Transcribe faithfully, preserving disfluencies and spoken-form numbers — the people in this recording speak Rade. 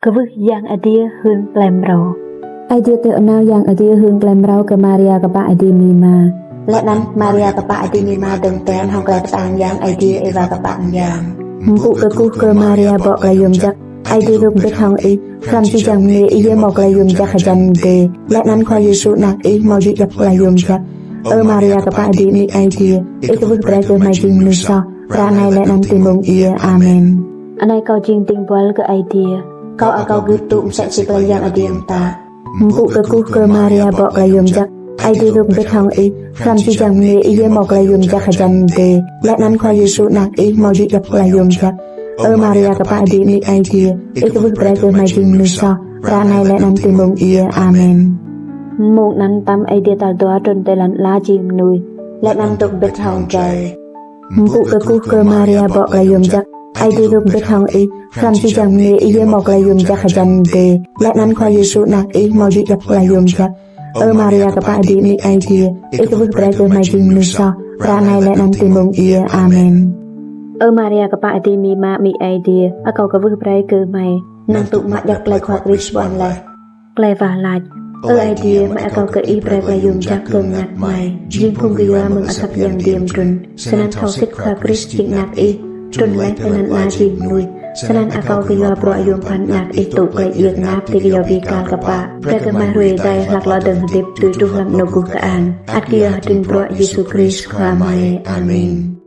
Kwưh Yang Adiê hưn klei mrâo. Aê Diê tiŏ nao Yang Adiê hưn klei mrâo kơ Maria kpă êdimima. Leh anăn Maria kpă êdimima dơ̆ng tian hŏng klei ktang Yang Aê Diê êwa kpă myang. Mpŭ kkuh kơ Maria bŏ klei yuôm jăk, Aê Diê dôk mbĭt hŏng ih, hlăm jih jang mniê ih yơh mâo klei yuôm jăk hjăn mdê, leh anăn Khua Yêsu anak ih mâo jih djăp klei yuôm jăk. Ơ Maria kpă êdi amĭ Aê Diê, ih kwưh brei kơ hmei jing mnuih soh, ară anei leh anăn ti mmông djiê. Amen. Anei kâo jing dĭng buăl kơ Aê Diê. Kâo akâo gưt tŭ msĕ si klei Yang Adiê mtă. Mpŭ kkuh kơ Maria bŏ klei yuôm jăk, Aê Diê dôk mbĭt hŏng ih, hlăm jih jang mniê ih yơh mâo klei yuôm jăk hjăn mdê, leh anăn Khua Yêsu anak ih mâo jih djăp klei yuôm jăk. Ơ Maria kpă êdi amĭ Aê Diê, ih kwưh brei kơ hmei jing mnuih soh, ară anei leh anăn ti mmông djiê. Amen. Mmông anăn mtam Aê Diê tal dua trŭn ti lăn ala jing mnuih, leh anăn dôk mbĭt hŏng drei. Mpŭ kkuh kơ Maria bŏ klei yuôm jăk, Aê Diê dôk mbĭt hŏng ih, hlăm jih jang mniê ih yơh mâo klei yuôm jăk hjăn mdê, leh anăn Khua Yêsu anak ih mâo jih djăp klei yuôm jăk. Ơ Maria kpă êdi amĭ Aê Diê, ih kwưh brei kơ hmei jing mnuih soh, ară anei leh anăn ti mmông djiê. Amen. Ơ Maria kpă êdimima amĭ Aê Diê, akâo kwưh brei kơ hmei, năng tŭ mă djăp klei Khua Krist ƀuăn leh. Klei wah lač. Ơ Aê Diê, hmei akâo kơ ih brei klei yuôm jăk kơ mngăt hmei, jing phung kyua mơ̆ng asăp Yang Adiê mtrŭn, snăn thâo sĭt Khua Krist jing anak ih, trŭn leh ti lăn ala jing mnuih, snăn akâo kyua bruă yuôm bhăn anak ih tŭ klei djiê knap ti kyâo bi kal kpă, brei kơ hmei hruê êdei hlăk lŏ dơ̆ng hdĭp tui truh hlăm anôk guh kơang, ăt kyua hdrin bruă Yêsu Krist Khua hmei. Amen.